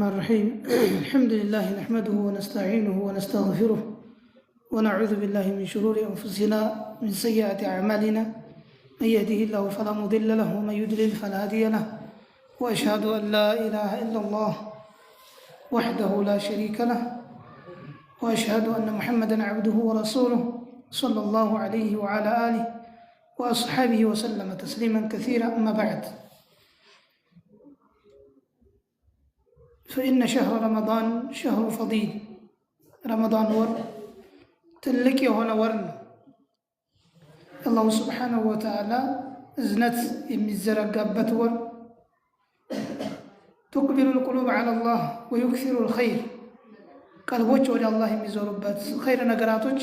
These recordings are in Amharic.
الرحيم. الحمد لله نحمده ونستعينه ونستغفره ونعوذ بالله من شرور أنفسنا من سيئات أعمالنا، من يهده الله فلا مضل له ومن يضلل فلا هادي له، وأشهد أن لا إله إلا الله وحده لا شريك له، وأشهد أن محمدا عبده ورسوله صلى الله عليه وعلى آله وأصحابه وسلم تسليما كثيرا. أما بعد، فإن شهر رمضان شهر فضيل. ረመዳን ወር ትልቅ የሆነ ወር ነው። አላሁ ስብሓነሁ ወተዓላ እዝነት የሚዘረጋበት ወር፣ تقبل القلوب على الله ويكثر الخير፣ ቀልቦች ወደ አላህ የሚዞሩበት፣ ኸይር ነገራቶች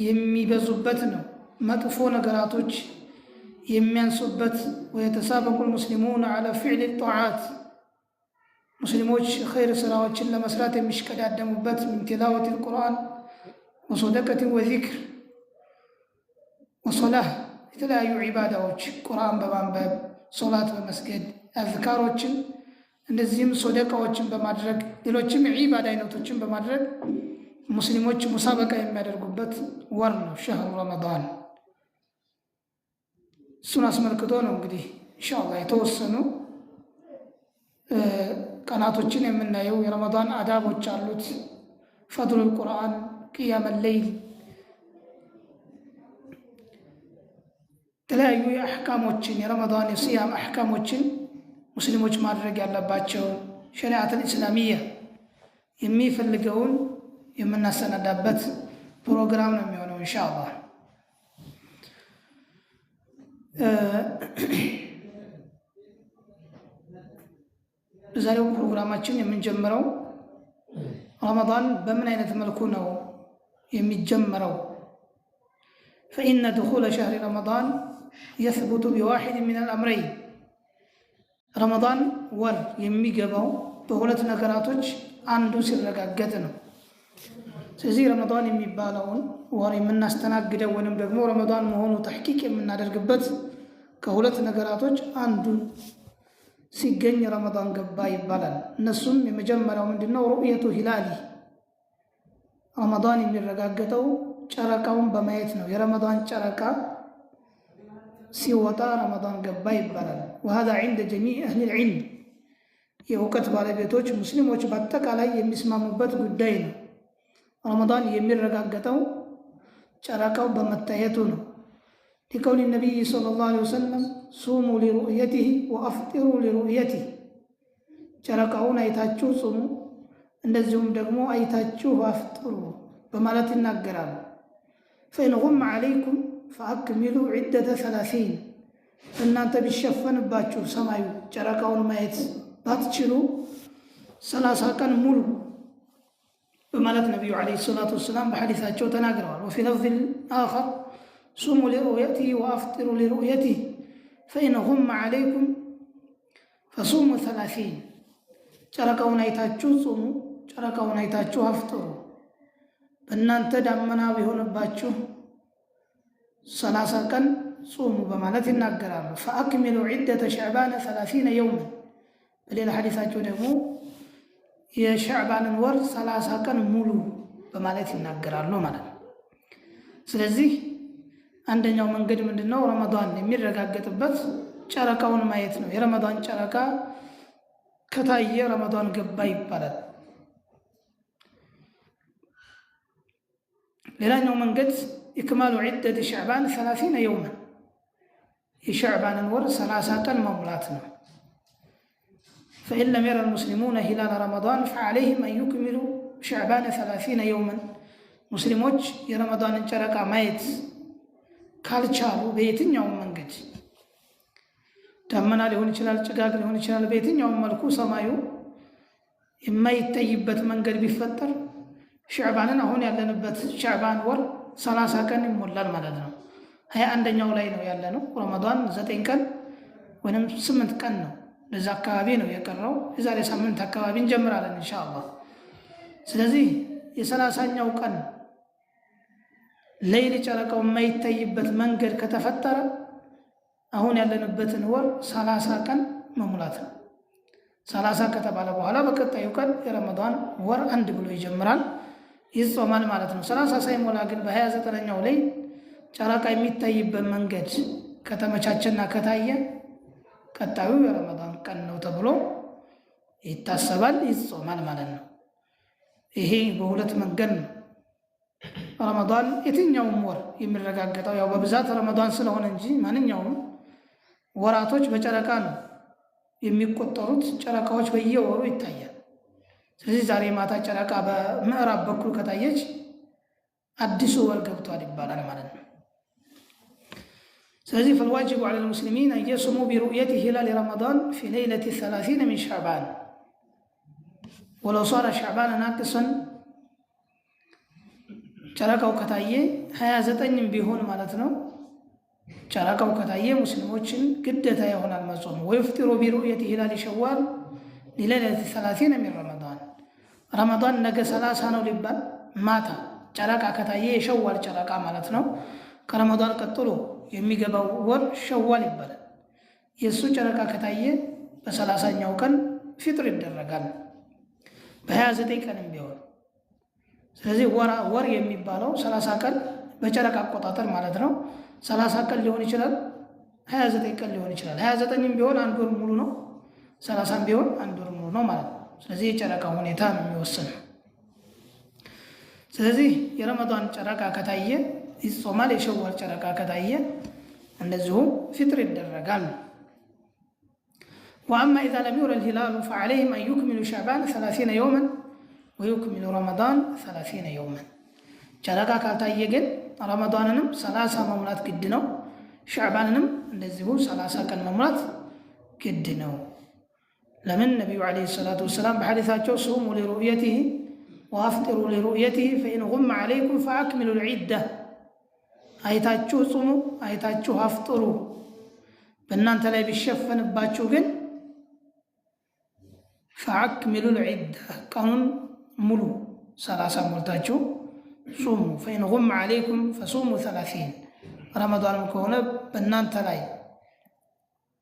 የሚበዙበት ነው። መጥፎ ነገራቶች የሚያንሱበት። ويتسابق المسلمون على فعل الطاعات፣ ሙስሊሞች ኸይር ስራዎችን ለመስራት የሚሽቀዳደሙበት፣ من تلاوة القرآن وصدقة وذكر وصلاة፣ የተለያዩ ዒባዳዎች ቁርአን በማንበብ፣ ሶላት በመስገድ፣ አዝካሮችን እንደዚህም ሶደቃዎችን በማድረግ፣ ሌሎችም የዒባዳ አይነቶችን በማድረግ ሙስሊሞች ሙሳበቃ የሚያደርጉበት ወር ነው شهر رمضان። እሱን አስመልክቶ ነው እንግዲህ ኢንሻአላህ የተወሰኑ ቀናቶችን የምናየው። የረመዳን አዳቦች አሉት። فضل القرآن፣ قيام الليل፣ የተለያዩ የአሕካሞችን፣ የረመዳን የስያም አሕካሞችን፣ ሙስሊሞች ማድረግ ያለባቸው شريعة الإسلامية የሚፈልገውን የምናሰናዳበት ፕሮግራም ነው የሚሆነው ኢንሻአላህ። በዛሬው ፕሮግራማችን የምንጀምረው ረመዳን በምን አይነት መልኩ ነው የሚጀመረው? فإن دخول شهر رمضان يثبت بواحد من الأمرين። ረመዳን ወር የሚገባው በሁለት ነገራቶች አንዱ ሲረጋገጥ ነው። ስለዚህ ረመዳን የሚባለውን ወር የምናስተናግደው ወይንም ደግሞ ረመዳን መሆኑ تحقيق የምናደርግበት ከሁለት ነገራቶች አንዱን ሲገኝ ረመዳን ገባ ይባላል። እነሱም የመጀመሪያው ምንድነው? رؤية هلاله፣ ረመዳን የሚረጋገጠው ጨረቃውን በማየት ነው። የረመዳን ጨረቃ ሲወጣ ረመዳን ገባ ይባላል። وهذا عند جميع أهل العلم፣ የእውቀት ባለቤቶች ሙስሊሞች በአጠቃላይ የሚስማሙበት ጉዳይ ነው። ረመዳን የሚረጋገጠው ጨረቃው በመታየቱ ነው። لقول النبي صلى الله عليه وسلم صوموا لرؤيته وأفطروا لرؤيته፣ ጨረቃውን አይታችሁ ጽሙ፣ እንደዚሁም ደግሞ አይታችሁ አፍጥሩ በማለት ይናገራሉ። فإن غم عليكم فأكملوا عدة 30፣ እናንተ ቢሸፈንባችሁ ሰማዩ ጨረቃውን ማየት ባትችሉ 30 ቀን ሙሉ በማለት ነቢዩ عليه الصلاة والسلام በሐዲሳቸው ተናግረዋል። وفي لفظ آخر صوموا لرؤيته وأفطروا لرؤيته فإن غم عليكم فصوموا 30፣ ጨረቃውን አይታችሁ ጽሙ፣ ጨረቃውን አይታችሁ አፍጥሩ። በእናንተ ዳመና ቢሆንባችሁ 30 ቀን ጹሙ በማለት ይናገራሉ። فأكملوا عدة شعبان 30 يوما፣ በሌላ ሐዲሳቸው ደግሞ የሻዕባንን ወር 30 ቀን ሙሉ በማለት ይናገራሉ ማለት ነው። ስለዚህ አንደኛው መንገድ ምንድን ነው? ረመዳን የሚረጋገጥበት ጨረቃውን ማየት ነው። የረመዳን ጨረቃ ከታየ ረመዳን ገባ ይባላል። ሌላኛው መንገድ إكمال عدة شعبان 30 يوما፣ የሻዕባንን ወር 30 ቀን መሙላት ነው። فإن لم ير المسلمون هلال رمضان فعليهم أن يكملوا شعبان 30 يوما። ሙስሊሞች የረመዳንን ጨረቃ ማየት ካልቻሉ በየትኛውም መንገድ፣ ደመና ሊሆን ይችላል፣ ጭጋግ ሊሆን ይችላል። በየትኛውም መልኩ ሰማዩ የማይታይበት መንገድ ቢፈጠር ሻዕባንን፣ አሁን ያለንበት ሻዕባን ወር 30 ቀን ይሞላል ማለት ነው። 21ኛው ላይ ነው ያለነው። ረመዳን 9 ቀን ወይም 8 ቀን ነው፣ ለዛ አካባቢ ነው የቀረው። የዛሬ ሳምንት አካባቢ እንጀምራለን ኢንሻአላህ። ስለዚህ የ30ኛው ቀን ሌይል ጨረቃው የማይታይበት መንገድ ከተፈጠረ አሁን ያለንበትን ወር 30 ቀን መሙላት ነው። 30 ከተባለ በኋላ በቀጣዩ ቀን የረመዳን ወር 1 ብሎ ይጀምራል፣ ይጾማል ማለት ነው። 30 ሳይሞላ ግን በ29ኛው ላይ ጨረቃ የሚታይበት መንገድ ከተመቻቸና ከታየ ቀጣዩ የረመዳን ቀን ነው ተብሎ ይታሰባል፣ ይጾማል ማለት ነው። ይሄ በሁለት መንገድ ነው። ረመዳን የትኛውም ወር የሚረጋገጠው ያው በብዛት ረመዳን ስለሆነ እንጂ ማንኛውም ወራቶች በጨረቃ ነው የሚቆጠሩት። ጨረቃዎች በየወሩ ይታያል። ስለዚህ ዛሬ ማታ ጨረቃ በምዕራብ በኩል ከታየች አዲሱ ወር ገብቷል ይባላል ማለት ነው። ስለዚህ فالواجب على المسلمين أن يصوموا برؤية هلال رمضان في ليلة 30 من شعبان ولو صار شعبان ناقصا ጨረቃው ከታየ 29ም ቢሆን ማለት ነው። ጨረቃው ከታየ ሙስሊሞችን ግዴታ ይሆናል መጾም። ويفطروا برؤية هلال شوال لليلة 30 من رمضان ረመዳን ነገ 30 ነው ሊባል ማታ ጨረቃ ከታየ የሸዋል ጨረቃ ማለት ነው። ከረመዳን ቀጥሎ የሚገባው ወር ሸዋል ይባላል። የእሱ ጨረቃ ከታየ በ30ኛው ቀን ፊጥር ይደረጋል፣ በ29 ቀንም ቢሆን። ስለዚህ ወር የሚባለው 30 ቀን በጨረቃ አቆጣጠር ማለት ነው። 30 ቀን ሊሆን ይችላል፣ 29 ቀን ሊሆን ይችላል። 29ም ቢሆን አንድ ወር ሙሉ ነው፣ 30ም ቢሆን አንድ ወር ሙሉ ነው ማለት ነው። ስለዚህ የጨረቃ ሁኔታ ነው የሚወስነው። ስለዚህ የረመዳን ጨረቃ ከታየ ይጾማል። የሸዋል ጨረቃ ከታየ እንደዚሁ ፊጥር ይደረጋል። وأما إذا لم ير الهلال فعليهم أن يكملوا شعبان 30 يوما ويكملوا رمضان 30 يوما። ጨረቃ ካልታየ ግን ረመዳንንም 30 መሙላት ግድ ነው። ሻዕባንንም እንደዚሁ 30 ቀን መሙላት ግድ ነው። ለምን ነቢዩ عليه الصلاة والسلام በሐዲሳቸው صوموا لرؤيته وأفطروا لرؤيته فإن غم عليكم فأكملوا العدة፣ አይታችሁ ጹሙ፣ አይታችሁ አፍጥሩ፣ በእናንተ ላይ ቢሸፈንባችሁ ግን فأكملوا العدة ቀኑን ሙሉ 30 ሞልታችሁ ጹሙ። فإن غم عليكم فصوموا 30 ረመዳንም ከሆነ በእናንተ ላይ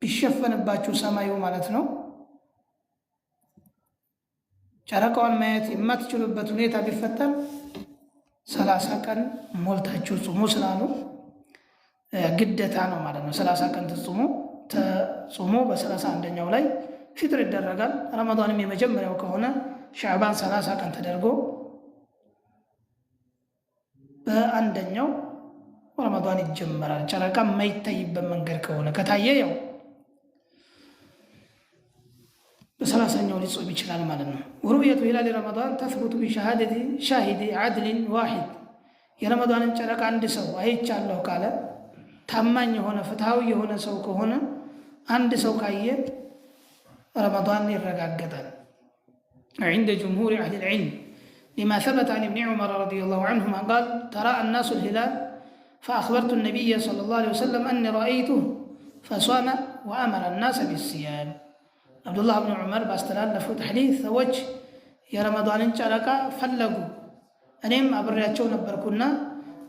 ቢሸፈንባችሁ ሰማዩ ማለት ነው ጨረቃዋን ማየት የማትችሉበት ሁኔታ ቢፈጠር 30 ቀን ሞልታችሁ ጹሙ ስላሉ ግዴታ ነው ማለት ነው። 30 ቀን ተጹሞ በ31ኛው ላይ ፊጥር ይደረጋል። ረመዳንም የመጀመሪያው ከሆነ ሻዕባን 30 ቀን ተደርጎ በአንደኛው ረመዳን ይጀመራል። ጨረቃ የማይታይበት መንገድ ከሆነ ከታየ ያው በ30ኛው ሊጾም ይችላል ማለት ነው። ورؤية هلال رمضان تثبت بشهادة شاهد عدل واحد የረመዳንን ጨረቃ አንድ ሰው አይቻለሁ ካለ ታማኝ የሆነ ፍትሐዊ የሆነ ሰው ከሆነ አንድ ሰው ካየ ረመዳን ይረጋገጣል። عند جمهور أهل العلم لما ثبت عن ابن عمر رضي الله عنهما قال تراءى الناس الهلال فأخبرت النبي صلى الله عليه وسلم أني رأيته فصام وأمر الناس بالصيام። አብዱላህ ብን ዑመር ባስተላለፉት ሐዲስ ሰዎች የረመዳንን ጨረቃ ፈለጉ፣ እኔም አብሬያቸው ነበርኩና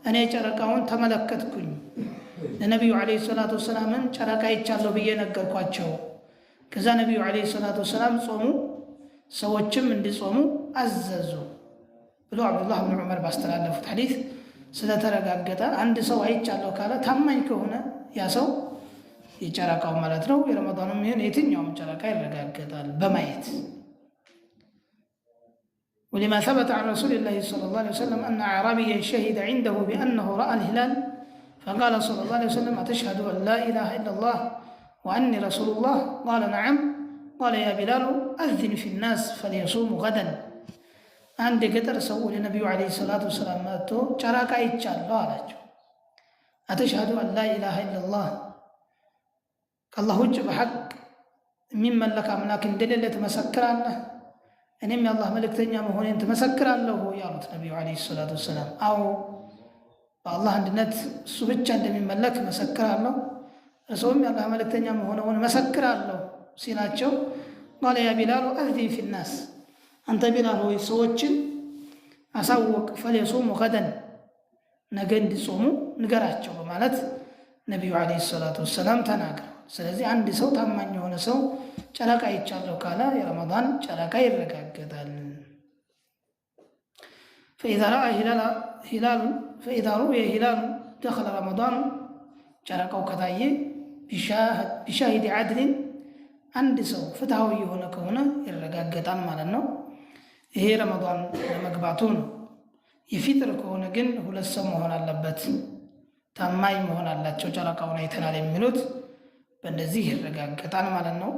እኔ ጨረቃውን ተመለከትኩኝ። ለነቢዩ ዓለይሂ ሰላቱ ወሰላምም ጨረቃ ይቻለሁ ብዬ ነገርኳቸው። ከዛ ነቢዩ ዓለይሂ ሰላቱ ወሰላም ጾሙ፣ ሰዎችም እንዲጾሙ አዘዙ ብሎ አብዱላህ ብን ዑመር ባስተላለፉት ሐዲስ ስለተረጋገጠ አንድ ሰው አይቻለሁ ካለ ታማኝ ከሆነ ያ ሰው የጨረቃው ማለት ነው የረመዳኑም ይሁን የትኛውም ጨረቃ ይረጋገጣል በማየት። ولما ثبت عن رسول الله صلى الله عليه وسلم أن أعرابيا شهد عنده بأنه رأى الهلال فقال صلى الله عليه وسلم أتشهد أن لا إله إلا الله وأني رسول الله قال نعم قال يا بلال أذن في الناس فليصوموا غدا። አንድ የገጠር ሰው ወደ ነቢዩ عليه الصلاة والسلام መጥቶ ጨረቃ አይቻለሁ አላቸው። أتشهد أن لا إله إلا الله ከአላህ ውጭ በሐቅ የሚመለክ አምላክ እንደሌለ ትመሰክራለህ? እኔም የአላህ መልእክተኛ መሆኔን ትመሰክራለሁ? ያሉት ነቢዩ عليه الصلاة والسلام አዎ በአላህ አንድነት እሱ ብቻ እንደሚመለክ መሰክራለሁ፣ እርስዎም የአላህ መልእክተኛ መሆነውን መሰክራለሁ ሲላቸው قال يا بلال أذن في الناس አንተ ቢላል ሆይ ሰዎችን አሳውቅ፣ فليصوموا غدا ነገ እንዲጾሙ ንገራቸው በማለት ነቢዩ عليه الصلاة والسلام ተናግረዋል። ስለዚህ አንድ ሰው ታማኝ የሆነ ሰው ጨረቃ አይቻለሁ ካለ የረመዳን ጨረቃ ይረጋገጣል። فإذا رؤي هلال دخل رمضان ጨረቃው ከታየ بشاهد عدل አንድ ሰው ፍትሐዊ የሆነ ከሆነ ይረጋገጣል ማለት ነው። ይሄ ረመዳን ለመግባቱ ነው። የፊጥር ከሆነ ግን ሁለት ሰው መሆን አለበት፣ ታማኝ መሆን አላቸው። ጨረቃውን አይተናል የሚሉት በእንደዚህ ይረጋገጣል ማለት ነው።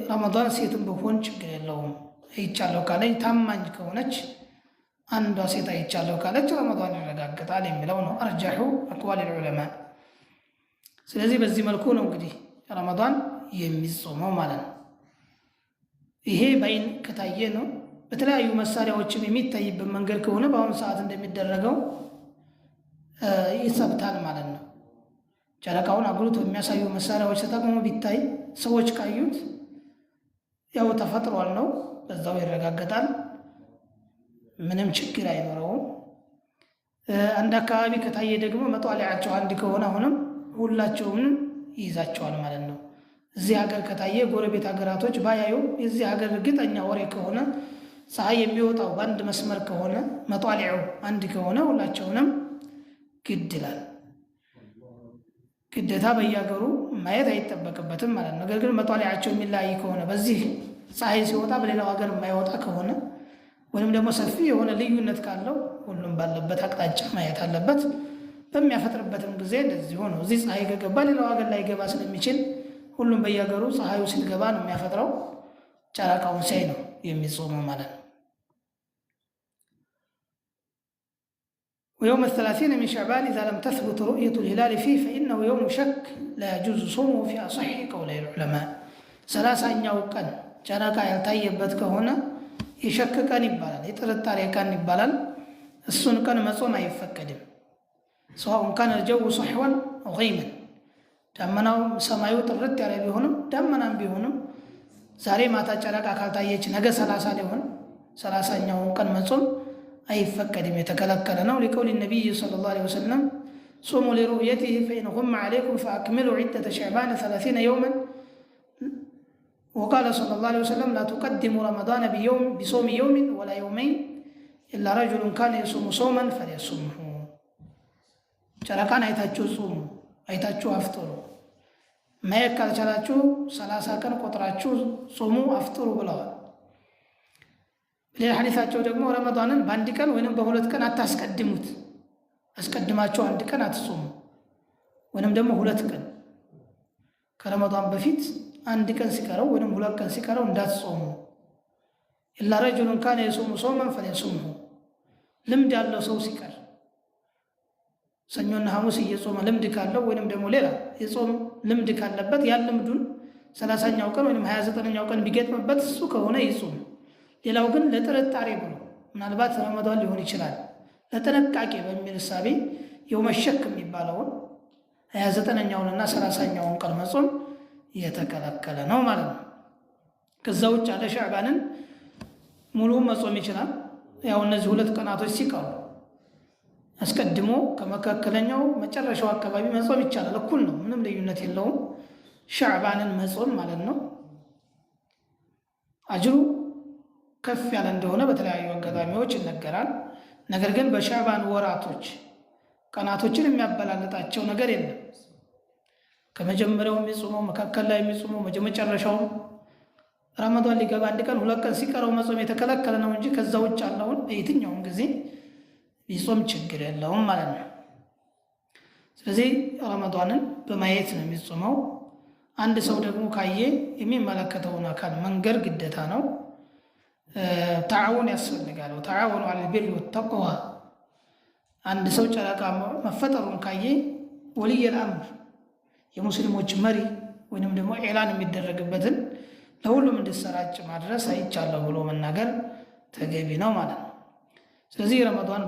ረመዳን ሴትም ብሆን ችግር የለውም። አይቻለሁ ካለች ታማኝ ከሆነች አንዷ ሴት አይቻለሁ ካለች ረመዳን ይረጋገጣል የሚለው ነው أرجح أقوال العلماء። ስለዚህ በዚህ መልኩ ነው እንግዲህ ረመዳን የሚጾመው ማለት ነው። ይሄ በአይን ከታየ ነው። በተለያዩ መሳሪያዎችም የሚታይበት መንገድ ከሆነ በአሁኑ ሰዓት እንደሚደረገው ይሰብታል ማለት ነው። ጨረቃውን አጉልቶ የሚያሳዩ መሳሪያዎች ተጠቅሞ ቢታይ ሰዎች ካዩት ያው ተፈጥሯል ነው፣ በዛው ይረጋገጣል። ምንም ችግር አይኖረውም። አንድ አካባቢ ከታየ ደግሞ መጧሊያቸው አንድ ከሆነ አሁንም ሁላቸውንም ይይዛቸዋል ማለት ነው። እዚህ ሀገር ከታየ ጎረቤት ሀገራቶች ባያዩ የዚህ ሀገር እርግጠኛ ወሬ ከሆነ ፀሐይ የሚወጣው በአንድ መስመር ከሆነ መጧሊያው አንድ ከሆነ ሁላቸውንም ግድ ይላል። ግዴታ በየሀገሩ ማየት አይጠበቅበትም ማለት ነው። ነገር ግን መጧሊያቸው የሚለያይ ከሆነ በዚህ ፀሐይ ሲወጣ በሌላው ሀገር የማይወጣ ከሆነ ወይም ደግሞ ሰፊ የሆነ ልዩነት ካለው ሁሉም ባለበት አቅጣጫ ማየት አለበት። በሚያፈጥርበትም ጊዜ እንደዚሁ ነው። እዚህ ፀሐይ ከገባ ሌላው ሀገር ላይ ገባ ስለሚችል ሁሉም በየሀገሩ ፀሐዩ ሲገባ ነው የሚያፈጥረው። ጨረቃውን ሲያይ ነው የሚጾመው ማለት ነው። ويوم الثلاثين من شعبان إذا لم تثبت رؤية الهلال فيه فإنه يوم شك لا يجوز صومه في أصح قولي العلماء። 30ኛው ቀን ጨረቃ ያልታየበት ከሆነ የሸክ ቀን ይባላል፣ የጥርጣሬ ቀን ይባላል። እሱን ቀን መጾም አይፈቀድም። سواء كان الجو صحوا غيما ዳመናው ሰማዩ ጥርት ያለ ቢሆንም ዳመናም ቢሆንም ዛሬ ማታ ጨረቃ ካልታየች ነገ 30 ሊሆን 30ኛውን ቀን መጾም አይፈቀድም፣ የተከለከለ ነው። لقول النبي صلى الله عليه وسلم صوموا لرؤيته فإن غم عليكم فأكملوا عدة شعبان 30 يوما وقال صلى الله عليه وسلم لا تقدموا رمضان بصوم يوم ولا يومين إلا رجل كان يصوم صوما فليصمه። ጨረቃን አይታችሁ ጹሙ፣ አይታችሁ አፍጥሩ። ማየት ካልቻላችሁ 30 ቀን ቆጥራችሁ ጹሙ፣ አፍጥሩ ብለዋል። ሌላ ሐዲሳቸው ደግሞ ረመዳንን በአንድ ቀን ወይንም በሁለት ቀን አታስቀድሙት፣ አስቀድማችሁ አንድ ቀን አትጾሙ ወይንም ደግሞ ሁለት ቀን ከረመዳን በፊት አንድ ቀን ሲቀረው ወይንም ሁለት ቀን ሲቀረው እንዳትጾሙ። إلا رجل كان يصوم صوما فليصمه። ልምድ ያለው ሰው ሲቀር ሰኞና ሐሙስ እየጾመ ልምድ ካለው ወይንም ደግሞ ሌላ የጾም ልምድ ካለበት ያን ልምዱን 30ኛው ቀን ወይንም 29ኛው ቀን ቢገጥምበት እሱ ከሆነ ይጹም። ሌላው ግን ለጥርጣሬ ብሎ ምናልባት ረመዳን ሊሆን ይችላል ለጥንቃቄ በሚል እሳቤ يوم الشك የሚባለውን 29ኛውንና 30ኛውን ቀን መጾም የተከለከለ ነው ማለት ነው። ከዛ ውጭ ያለ ሻዕባንን ሙሉ መጾም ይችላል። ያው እነዚህ ሁለት ቀናቶች ሲቀሩ አስቀድሞ ከመካከለኛው መጨረሻው አካባቢ መጾም ይቻላል። እኩል ነው፣ ምንም ልዩነት የለውም። ሻዕባንን መጾም ማለት ነው። አጅሩ ከፍ ያለ እንደሆነ በተለያዩ አጋጣሚዎች ይነገራል። ነገር ግን በሻዕባን ወራቶች ቀናቶችን የሚያበላልጣቸው ነገር የለም። ከመጀመሪያው የሚጾመው መካከል ላይ የሚጾመው መጨረሻውም ረመዳን ሊገባ አንድ ቀን ሁለት ቀን ሲቀረው መጾም የተከለከለ ነው እንጂ ከዛ ውጭ ያለውን በየትኛውም ጊዜ ቢጾም ችግር የለውም ማለት ነው። ስለዚህ ረመዳንን በማየት ነው የሚጾመው። አንድ ሰው ደግሞ ካየ የሚመለከተውን አካል መንገር ግዴታ ነው። تعاون ያስፈልጋል። وتعاونوا على البر والتقوى። አንድ ሰው ጨረቃ መፈጠሩን ካየ ولي الأمر የሙስሊሞች መሪ ወይንም ደግሞ إعلان የሚደረግበትን ለሁሉም እንዲሰራጭ ማድረስ አይቻለሁ ብሎ መናገር ተገቢ ነው ማለት ነው። ስለዚህ ረመዳን